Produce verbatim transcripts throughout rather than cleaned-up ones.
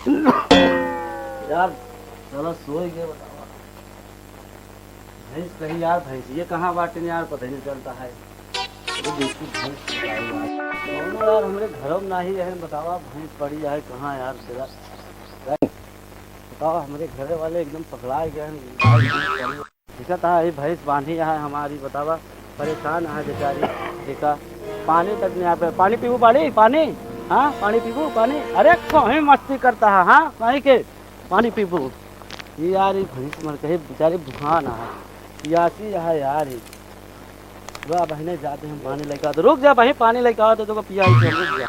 यार, चलो सोई गए, बतावा। भैंस कहीं यार, भैंसिया कहाँ बाटिन यार, पता ही नहीं चलता है। अरे देखी भैंस कहाँ है यार। कौनो यार हमरे घरों में नाही है, बतावा भैंस पड़ी है कहाँ यार, बेरा। बतावा, हमरे घरे वाले एकदम पकड़ाए गए हैं। दिखत है, ये भैंस बांधी है हमारी, बतावा, परेशान है बेचारी। देखा, पानी तक नहीं आ पाए। पानी पीबू, पानी, पानी? हाँ, पानी पीबू, पानी? अरे, कहीं मस्ती करता है, हाँ, कहीं के पानी पीबू? ये यार, ये भैंस मर कहे बेचारी भुखान है, पियासी है यार। ये वाह बहिने, जाते हम पानी लेके आते। रुक जा बहिन, पानी लेके आओ तो तोको पिया ही, रुक जा।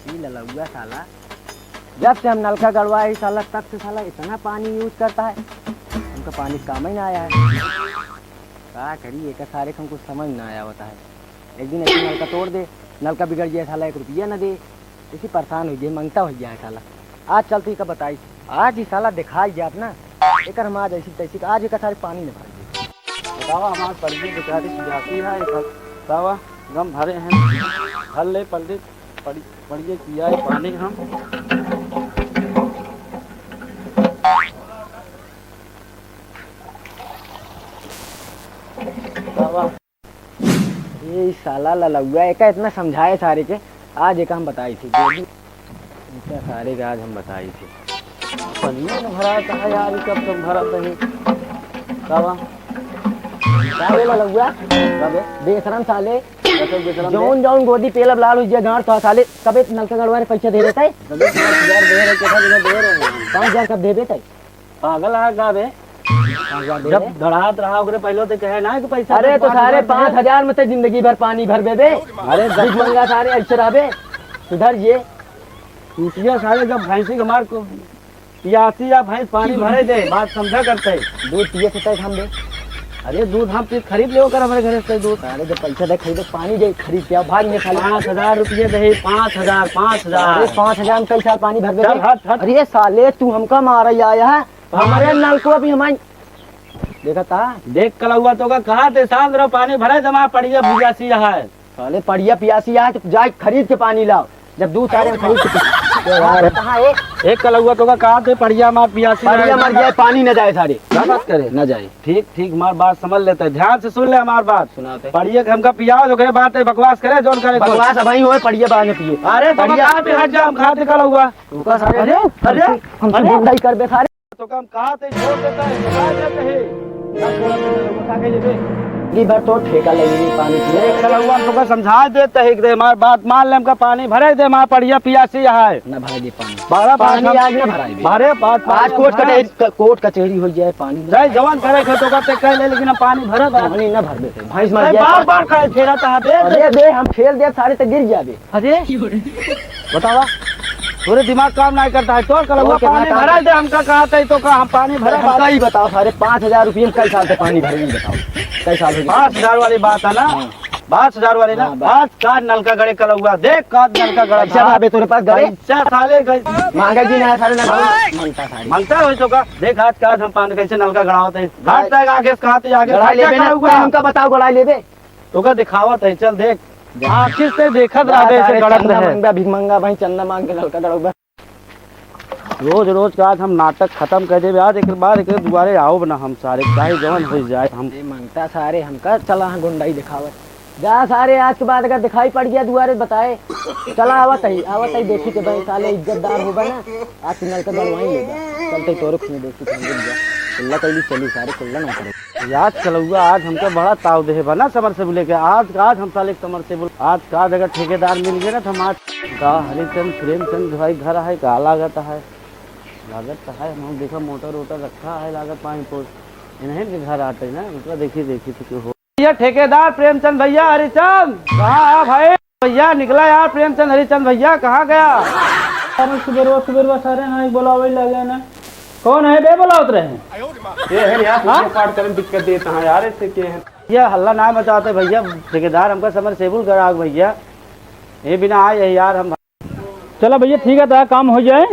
ई ललौआ साला, जब से हम नलका गड़वाए, ई साला तब से साला इतना पानी यूज करता है, हमका पानी काम ही ना आया है। का करी, एका सारे के हमको समझ ना आया होता है। एक दिन ऐसे नलका तोड़ दे, नलका बिगड़ जाए, साला एक रुपया ना दे, इसी परेशान हो गए, मंगता हो गया है साला। आज चलते ही का बताई, आज ही साला दिखाई जात ना, एकर हम आज ऐसी तैसी, आज एका सारे पानी न भर दे। बतावा, हमार पड़िया बेचारी पियासी है, बतावा, गम भरे हैं, भर ले पल्ली, पड़ी, पड़िए पिया है पानी हम। बतावा। ये साला ललौआ, एका इतना समझाए सारे के, आज एका हम बताई थी। एका सारे के आज हम बताई थी। पनिया न भरा कहा यार, ई कब तक भरा तनी? का बा? का बे ललौआ? का बे? बेशरम साले। कैसे बेशरम बे? जौन जौन गोदी पेलब लाल हो गया गांड तो साले, कबे नलका गड़वा रे पैसा दे देता है? कबे पाँच हजार दे रहे, कैसा दिन दे रहे हैं? पाँच हजार कब दे देता है? पागल है का बे? पाँच हजार दे जब दे। दड़ात रहा ओकरे पहले तो कहे ना कि पैसा अरे दे, तो सारे पाँच हजार। पाँच हजार में तो जिंदगी भर पानी भर बे बे। अरे भिख मंगा सारे ऐसे रहबे। सुधर ये। टूटिया सारे जब भैंसी के मार को पियासी या भैंस पानी भरे दे, बात समझा करते। दूध पिए से तय हम दे। अरे दूध हम पी खरीद ले ओकर हमारे घरे से दूध। अरे जब पैसा दे खरीदे पानी दे खरीद के आओ, भाग में खाली। पाँच हजार रुपये दे, पाँच हजार, पाँच हजार। अरे पाँच हजार में कई साल पानी भर दे चल, बे। हट, हट। अरे साले तू हमका मारा आया है। हमारे नलको अभी हमारे देखा था। देख कलौआ तो का कहा ते साल रहो पानी भरे जमा पड़िया पियासी है। साले पड़िया पियासी है तो जाए खरीद के पानी लाओ। जब दू सारे हम खरीद के पी- कहाँ है? एक कलौआ तो का कहा ते पड़िया मार पियासी पड़िया है। मर जाए पानी न जाए सारे। क्या बात करे? न जाए। ठीक, ठीक, हमार बात समझ लेते हैं। ध्यान से सुन ले हमार बात। सुनाते। पड़िया के हमका पियाओ, जो करे बात है, बकवास करे, जोन करे, जोन। बकवास अब ही होए, पड़िया बाद में पिए। अरे तो पड़िया कहाँ पे हट जा, हम खाते कलौआ। तू का सारे अरे, अरे, हमसे अरे। गुंडाई कर बे सारे। तो काम कहा ते छोड़ देता है, बता देते हैं। ना छोड़ा तो लोगों का आगे ले बे। ई बार तो ठेका ले ली पानी पिए। एक कलौआ हमको समझा देते हैं कि दे हमार बात मान ले, हमका पानी भरे दे, हमार पड़िया पियासी है। ना भरे दे पानी। बड़ा बात पानी हम आज ना भराई बे। भरे बात आज कोर्ट कचहरी, कोर्ट कचहरी हो जाए, पानी ना जाए, जवान करे के तो का ते कह ले, लेकिन हम पानी भरे बा। पानी ना भर देते, भैंस मर अरे जाए। बार बार कहे फेरा था बे। अरे बे, हम फेल दे सारे तो गिर जाबे। अरे बतावा, तोरे दिमाग काम नहीं करता है। तोर कलौआ तोर के पानी ना काम भरा दे, हमका कहा था तो का हम पानी भरा हमका बा। ही बताओ सारे, पाँच हजार रुपये में कई साल से पानी भरे, नहीं बताओ कई साल हो गए? पाँच हजार वाली बात है ना? हाँ। पाँच हजार वाली ना? हाँ, बस। आज का नलका गड़े कलौआ, देख का नलका गड़ा पैसा था। बा बे तोरे पास गड़े? पैसा साले गए। मांगे जी ना सारे ना भाई। मंगता सारे। मंगता हो तो का? देख आज का हम पानी कैसे नलका गड़ावत है। भाई। हाथ तक आगे से कहा थे आगे गड़ाई खर्चा लेबे ना, कलौआ। हमका बताओ गड़ाई लेबे। तो का दिखावत है, चल देख। आँखी से देखत जा रहबे, ऐसे सारे गड़त चंदा रहे। मंगबा, भिख मंगा भाई, चंदा मांग के नलका गड़ौबा। रोज रोज का आज हम नाटक खत्म कर देबे। आज एक बार एक दुआरे आओ ना हम सारे, चाहे जवन हो जाए हम। ए, मंगता सारे हमका चला हाँ गुंडाई दिखावे। जा सारे, आज के बाद अगर दिखाई पड़ गया दुआरे बताए। चला आवत ही, आवत ही देखी के भाई साले इज्जतदार होबा ना। आज के नलका गड़वाई लेबा। चलते तोरे खुद देखी के हम जा। कुल्ला कैली चली सारे कुल्ला ना करे। याद कलौआ आज हमका बड़ा ताव देहे बा ना समर से बोले के। आज का आज हम साले समर से बोल, आज का आज अगर ठेकेदार मिल गए ना तो हम आज का हरिचंद प्रेमचंद भाई घर है का लागत है। लागत तो है, हम देखा मोटर वोटर रखा है, लागत पानी पोस इन्हें के घर आते ना, उनका देखी देखी तो क्यों हो। ये ठेकेदार प्रेमचंद भैया, हरिचंद, कहाँ है भाई? भैया निकला यार, प्रेमचंद, हरिचंद भैया, कहाँ गया? अरे सुबेरवा, सुबेरवा सारे ना बोलावे लगे ना। कौन है बे बोलावत रहे? ये है यार, हाँ? पूजा पाठ करे में दिक्कत देता है यार, ऐसे के है? ये हल्ला ना मचाते भैया, ठेकेदार हमका समर सेबुल ग्राहक भैया, ये बिना आए है यार हम। चला भैया, ठीक है, तो काम हो जाए।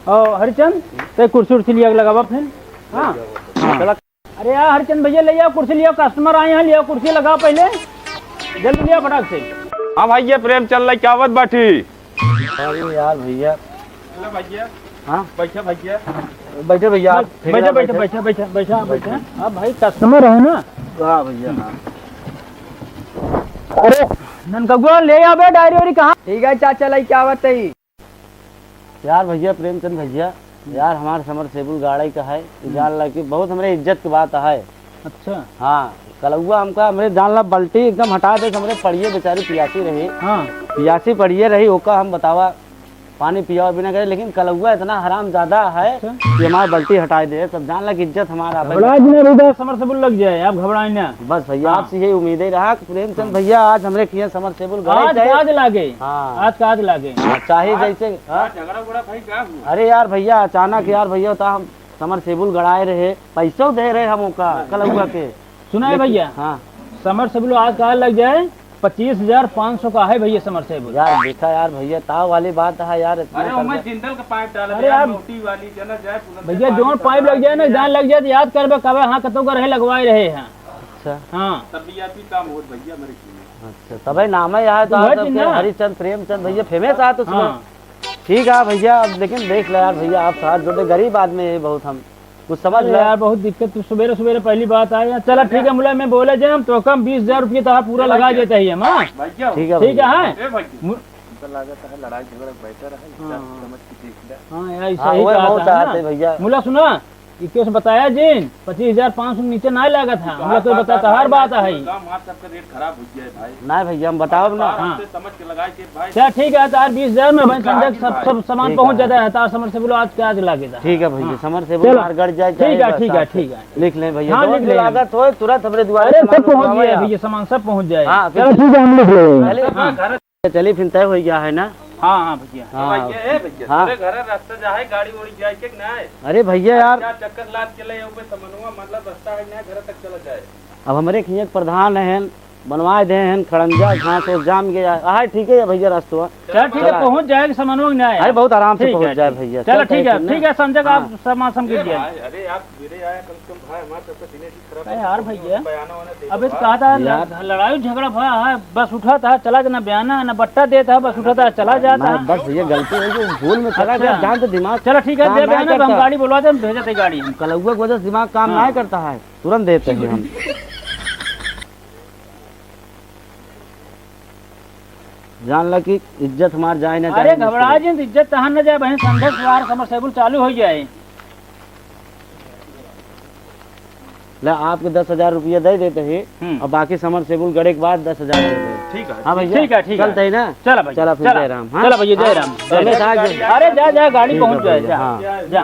और हरिचंद, ते कुर्सी उर्सी लिया के लगावा फिर। हाँ, हाँ। चला। अरे यार हरिचंद भैया, ले आओ कुर्सी, ले आओ, कस्टमर आए हैं, ले आओ कुर्सी, लगाओ पहले, जल्दी ले आओ फटाक से। हाँ भाई, ये प्रेमचंद लेके आवत बाटी। अरे यार भैया। अरे भैया। हाँ? बैठा भैया। बैठे भैया, आप बैठे, बैठे, बैठे। बैठे, बैठे, बैठे, आप बैठे। बैठे। आप भाई customer है ना? हाँ भैया, हाँ। अरे ननकगुआ, ले आबे डायरी वायरी कहाँ? ठीक है चाचा, लइके आवत ही। यार भैया प्रेमचंद भैया, हम्म। यार हमार समरसेबुल गाड़े का है, हम्म। जान ला कि बहुत हमरे इज्जत की बात है। अच्छा। हाँ, कलउआ हमका हमरे जान ला बल्टी एकदम हटा दे, हमरे पड़िए बेचारी पियासी रही। हाँ। पियासी पड़िए रही, ओका हम बतावा पानी पियावा बिना करे, लेकिन कलउआ इतना हरामजादा है अच्छा। कि हमार बल्टी हटाए दे। सब जान ला कि इज्जत हमारा घबराए ना भैया, समरसेबुल लग जाए, आप घबराए ना। बस भैया, हाँ। आपसे यही उम्मीद ही रहा कि प्रेमचंद हाँ। भैया आज हमरे किहाँ समरसेबुल गड़े आज चाहे का आज लागे। हाँ। आज का आज लागे। हाँ, चाहे आज जैसे, हाँ। आज झगड़ा उगड़ा भाई का हुआ? अरे यार भैया, अचानक यार भैया, तो हम समरसेबुल गड़ाए रहे, पैसो दे रहे हम ओका, हाँ। कलउआ के। सुना है लेकिन भैया, हाँ। समरसेबुल आज का लग जाए, पच्चीस हजार पाँच सौ का है भैया समरसेबुल। यार देखा यार भैया, ताव वाली बात है यार, इतना अरे, ओमे करना। जिंदल का पाइप डाला अरे भैया, यार, मोटी वाली, जना जाए, पुनः भैया, पानी जोन पाइप लगा लग जाए ना, दिया। जान लग जाए तो याद करबे, कबे हाँ, कतौ का रहे, लगवाए रहे हैं। अच्छा। हाँ। तब भी आप ही काम होत भैया, मेरे की। अच्छा, तबे नाम है यार, तो तो आज वही सबके ना। हरिचंद, प्रेमचंद भैया famous आ तो सुना। हाँ। ठीक है भैया, अब लेकिन देख ले यार भैया, आप साथ जोड़े, गरीब आदमी है बहुत हम। कुछ समझ अरे लो। यार, बहुत दिक्कत, तू सुबेरे सुबेरे पहली बात आए। चला, ठीक है, मुला, मैं बोले जे हम तो कम बीस हजार रुपये तो पूरा लगा देते ही हम, हाँ? भैया। ठीक है ठीक भैया। है, हाँ? ए भैया। मु- हमको लागत है लड़ाई झगड़ा better है, हाँ। समझ के देख ले। हाँ यार, हाँ, सही वही कहा बहुत था ना। चाहते भैया। मुला सुना, इक्कीस बताया जिन, पच्चीस हजार पाँच सौ नीचे ना लागत है। मुला तो बता, तहार बात है। गाँव हमार सबका रेट खराब हो गया है भाई। नहीं भैया, हम बताओ ना। हाँ। समझ के लगाए के भाई। चल ठीक है, तार बीस हजार में भाई, समझ सब, सब सामान ठीक पहुँच है। जाता है, तार समरसेबुल आज के आज लागे था। ठीक है भैया, हाँ। समरसेबुल चलो। मार गड़ जाए, ठीक है, चाहे ठीक है, बरसात। ठीक है। लिख लें भैया, हाँ, जो लिख जो लें। लागत होए, तुरंत हमरे दुआरे अरे, सब सामान पहुँच पहुँचवावे जाए हम। भैया, सामान सब पहुँच जाए। हाँ, चलो, फिर ठीक है, हम लिख लेंगे। चलिए, हाँ। चलिए, फिर तय हो गया है ना? हाँ, हाँ, भैया। हाँ। भैया, ए भैया, हाँ। तोरे घरे रास्ता जा है, गाड़ी उड़ी जाए के ना है? अरे भैया यार। क्या चक्कर लाद के ले, ऊपर समनवा, मतलब, रास्ता है ना, घर तक चला जाए। अब हमरे खियाँ के प्रधान हैं, बनवाए दे हैं, खड़ंजा, घास ओस जाम गया है। हाँ, ठीक है भैया, रास्तवा। चल, ठीक है, चला। पहुँच जाएगा सामानवा के न्याय। अरे, बहुत आराम से ठीक है, पहुँच जाए ठीक। भैया। चलो, चल, ठीक है, ठीक ना? ठीक है, समझा का हाँ। आप सामान समझ ए गया। भाई, अरे, आप मेरे आया, कम से कम भाई, हमारे सबका दिने की खराब अरे है, यार तो भैया, बयाना वाना दे दो अबे तो भाई। कहा था, यार। ल-, लड़ाई झगड़ा भा है, बस उठा था, चला जाना, बयाना ना बट्टा देता है, बस उठा था, चला जाता ना, है। बस भैया, गलती हो गई, भूल में चला अच्छा। गया, जान तो दिमाग चलो, ठीक है, काम दे नहीं बयाना, तो हम करता। गाड़ी बुलवा दे, हम भेजते गाड़ी हम। कलउआ की वजह से दिमाग काम हाँ। नहीं करता है। तुरंत देते हैं हम। जान ला कि इज्जत हमार जाए ना अरे जाए, घबरा जिन, इज्जत तहार न जाए, बहन, संडे सवार समरसेबुल चालू हो जाए। ले, आपके दस हजार रुपया दे देते हैं हम्म। और बाकी समरसेबुल गड़े के बाद दस हजार दे देते हैं। ठीक है। हाँ भैया, ठीक है, ठीक है। चलते हैं ना? चला भैया, चला फिर चला। जय राम, हाँ? चला भैया, जय राम। रमेश आ गए। अरे जा, जा, गाड़ी ठीक है पहुँच जाए, भैया, जा, हाँ। जा।